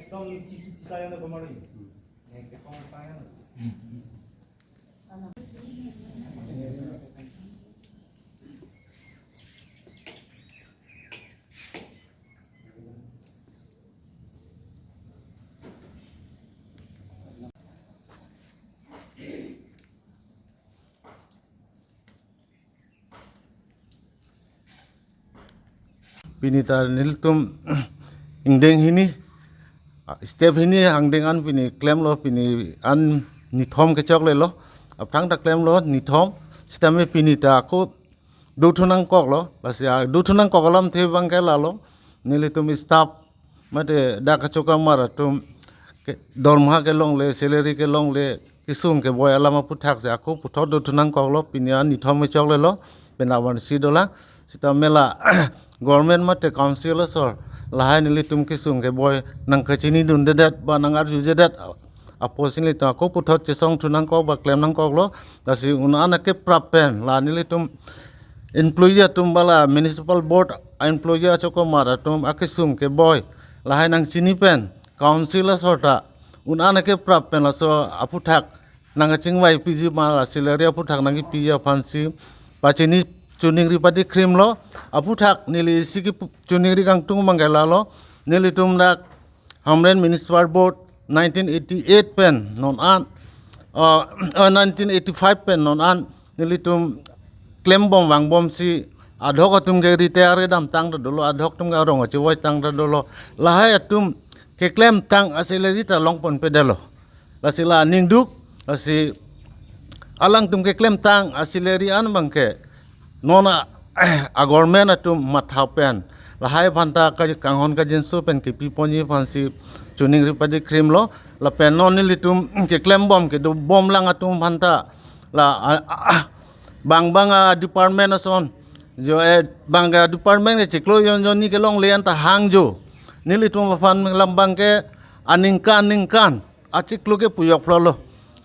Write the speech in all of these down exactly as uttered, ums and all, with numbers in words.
Tong ni chisu chisa yang na pamari. Yang ke tong pa yang. Pini ta nelitum ingdeng hini, ah, step hini angdeng an pini klemlo, pini an nithom kechoklelo, aphrang ta klemlo nithom, sitame pini ta ako dothu nangkoklo, lasi, ah, dothu nangkok alamthe abang ke lalo, nelitum staff mate dak kachokamar atum ke dormoha kelongle, salary kelongle, kesung keboi alam aputhak si ako puthot dothu nangkoklo, pini an nithom kechoklelo, pen avansi dolang, sitame la government mate council asor lahai nelitum kesung keboi nangkachinidundedet ba nangarjujedet apotsi nelitum ako puthot chesongthu nangkok ba klem nangkoklo, lasi un-an akeprap pen la nelitum employee atum ba la municipal board employee achokamar atum akesung keboi lahai nangchini pen council asor ta un-an akeprap pen laso aputhak nangkachingvaipiji ma la salary aputhak nangkipiji aphansi pachini choningri padikhrimlo. Aputhak neli isi kechoningri kangtung abang ke lalo, nelitum dak Hamren Municipal Board nineteen eighty-eight pen non an, uh, uh, nineteen eighty-five pen non an nelitum klembom vangbomsi adhok atum ke retire damtang ta dolo, adhok atum ke arong achivoitang ta dolo, lahai atum keklemtang asalary ta longponpedetlo. Lasi la ningduk, lasi alangtum keklemtang asalary an abang ke non a, a government atum matha pen lahai aphanta ka kanghon kangjinso pen kepiponji aphansi choningri padikhrimlo. Lapen non nelitum keklembom kedobomlang atum aphanta la, a, a, a, bang bang a department ason jo, eh, bang a department ke chiklo jon jonni kelongle anta hangjo, nelitum aphan lam abang ke aningkan ningkan achiklo ke pujok phlolo.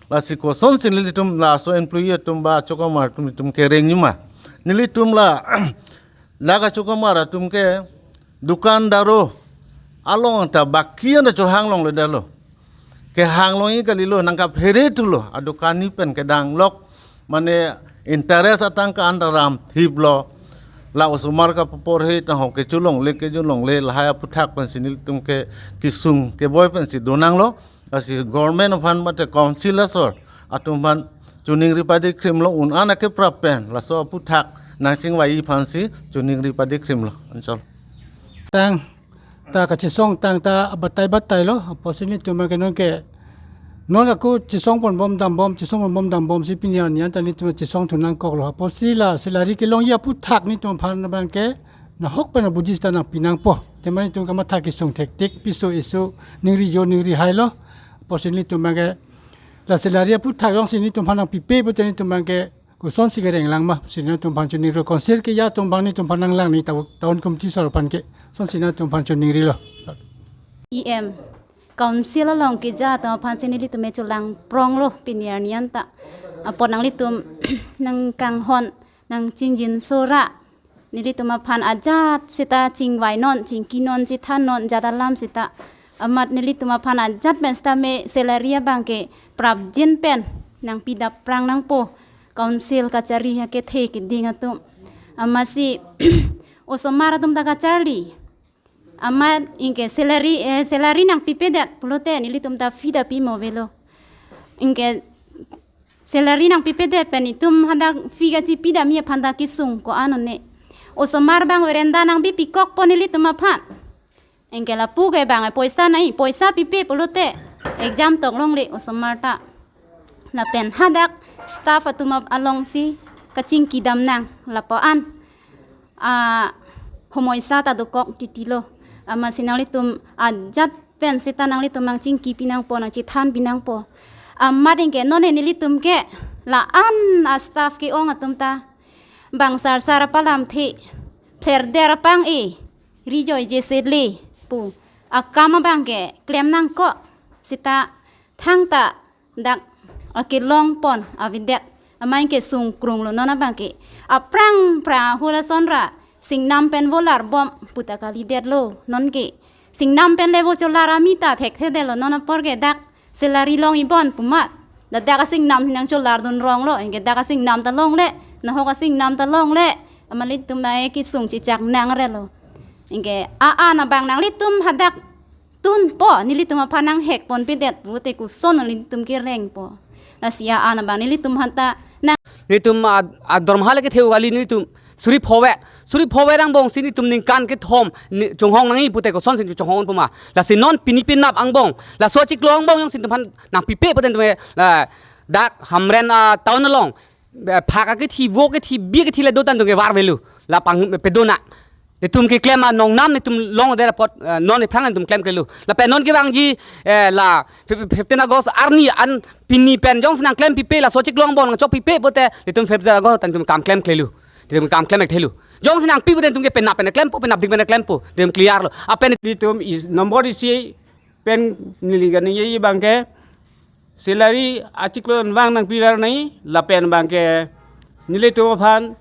Lasi kosonsi nelitum laso employee atum ba achokamar atum, itum kereng nima. Nelitum la dak achokamar atum ke dukan daro along ta baki an chohanglongledetlo. Kehanglongji kalilo, nangkaphere thulo, adukan ni pen kedanglok, mane interest atangka an ta ramthiplo. La osomar kapaporhe ta ho kecholongle kejolongle lahai aputhak pensi nelitum ke kesung keboi pensi donanglo. Lasi government aphan mate council asor atum aphan choningri padikhrimlo, un-an akeprap pen laso aputhak nangchingvai aphansi choningri padikhrimlo. Anchol. Tang ta kachesongtang ta batai batailo, apotsi nelitum ke non ke non ako chesongponbom dambom, chesongponbom dambomsi pini arni an ta nelitum chesongthu nangkoklo. Apotsi la salary kelongji aputhak nelitum aphan abang ke nahok pen abudis ta nangpinangpo. Tema nelitum kamatha kesung thektik, piso eso ningri jo ningri hailo. Apotsi nelitum abang ke la salary aputhak jongsi nelitum aphan nangpipe pute nelitum abang ke kosonsi kerenglang ma, si nelitum aphan choningrilo, council keja atum abang nelitum aphan nanglang ni taun, taun committee asor aphan ke, kosonsi nelitum aphan choningrilo. E M, council along keja atum aphansi nelitum me cholangpronglo pini arni an ta. Apot nanglitum nangkanghon, nangchingjinso ra, nelitum aphan ajat seta chingvainon, chingkinon, chethannon, jat alam seta. Amat nelitum aphan ajat pen seta me salary abang ke prapjin pen nangpidapprang nangpo. Council kachari ha kethe keding atum. Amatsi osomar atum ta kacharli. Amat anke salary, eh, salary nangpipedet pulote nelitum ta fee ta pimo avelo. Anke salary nangpipedet pen itum hadak fee kachipidamji aphan ta kesung ko-an one. Osomar abang veranda nangbi pikokpo nelitum aphan. Anke lapu ke bang poisa nai, poisa pipe pulote exam toklongle osomar ta. Lapen hadak staff atum ap-, alongsi kachingkidam nang lapu-an, ah, homoisa ta dokok titilo. Amatsi nanglitum ajat pen seta nanglitum nangchingkipi nangpo, nangchethanpi nangpo. Amat anke non nelitum ke la-an a staff ke-ong atum ta bang sarsar apalamthe pherder apang e, rijoi jese le pu akam abang ke klem nangkok seta thangta dak akelongpon avedet. Amat anke sungkrunglo non abang ke. Aphrang phrang ahul ason ra singnam pen volarbom puta kalidetlo. Non ke Singnam pen le bo cholar ami ta thekthedetlo, non apor ke dak salary long ibon pu ma. Ladak asingnam si nangcholar dun rong lo, anke dak asingnam ta longle, nahok asingnam ta longle, amat ilitum nai kesung chechak nangrelo. Anke a-an abang nanglitum hadak tunpo, nelitum aphan nanghek ponpedet pute koson nelitum kerengpo. Lasi a-an abang nelitum aphan ta nang nelitum a, a dormaha le kethe kali nelitum suri pho-et, suri pho-et angbong si nelitum ningkan kethom ni chonghong nangji pute kosonsi chonghong pu ma. Lasi non pini penap angbong, laso achiklo angbong jongsi nelitum aphan nangpipe pute nelitum ke, la, dak Hamren, ah, town along, eh, phak akethi, vo kethi, bi kethi le do tangte ke varvelo. La pang pedona. Nelitum keklem anong nam nelitum longdet apot, eh, non aphrang nelitum klemklelo. Lapen non kevangji, eh, la fif-, fifteen August arni an pini pen jongsi nangklempipe, laso achiklo angbong nangchokpipe pute nelitum fifteen August tangte nelitum kam klemklelo. Nelitum kam klemthelo. Jongsi nangpi pute nelitum ke penap pen klempo, penap dik pen klempo. Nelitum clear lo. Lapen nelitum is number isi pen neli kaningjeji abang ke salary achiklo vang nangpiver nangji, lapen abang ke nelitum aphan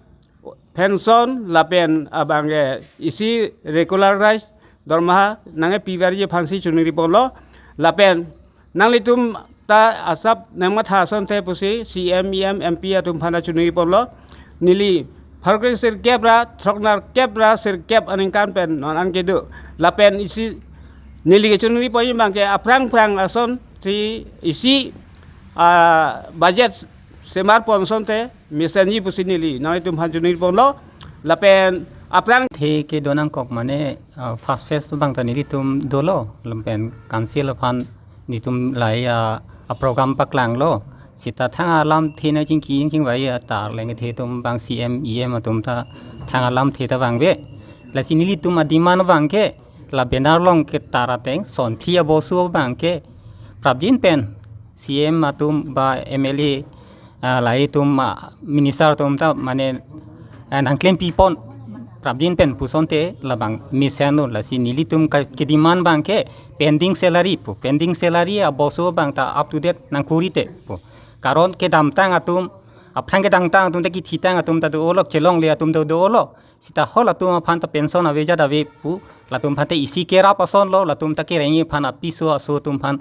pension lapen abang ke isi regularize dormaha nangkepiverji aphansi choningri ponlo. Lapen nanglitum ta asap nangmatha asonte pusi C M, E M, M P atum aphan ta choningri ponlo. Neli pharo kre sirkep ra, throknerkep ra sirkep aningkan pen non an kedo. Lapen isi neli kechoningri ponji abang ke aphrang phrang asonsi isi, ah, budget semar pon asonte mesenji pusi neli nanglitum aphan choningri ponlo. Lapen aphrang the kedo nangkok mane, ah, first phase abang ta nelitum dolo, lapen council aphan nelitum lahai, ah, a program paklanglo. Seta thang alamthe nangchingki chingvai atar lengthe atum abang C M, E M atum ta thang alamthe ta vangve. Lasi nelitum a demand abang ke la banner along ketar ateng son phli aboso abang ke prapjin pen C M atum ba M L A, ah, lahai atum, ah, minister atum ta mane, ah, nangklempi pon prapjin pen pu asonte labang mesenlo. Lasi nelitum ka, ke demand abang ke pending salary pu, pending salary aboso abang ta up to date nangkuri te pu. Karon kedamtang atum, aphrang kedamtang atum ta kethitang atum ta dolo, chelongle atum ta dolo. Seta halatum aphan ta pension ave jat ave pu, latum aphan ta isi kerap asonlo, latum ta kerengji aphan apiso aso atum aphan,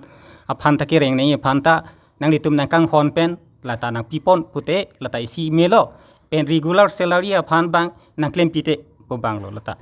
aphan ta kereng nangji aphan ta nanglitum nangkanghon pen lata nangpi pon pute lata isi melo. Pen regular salary aphan abang nangklempi te pu abang lo lata.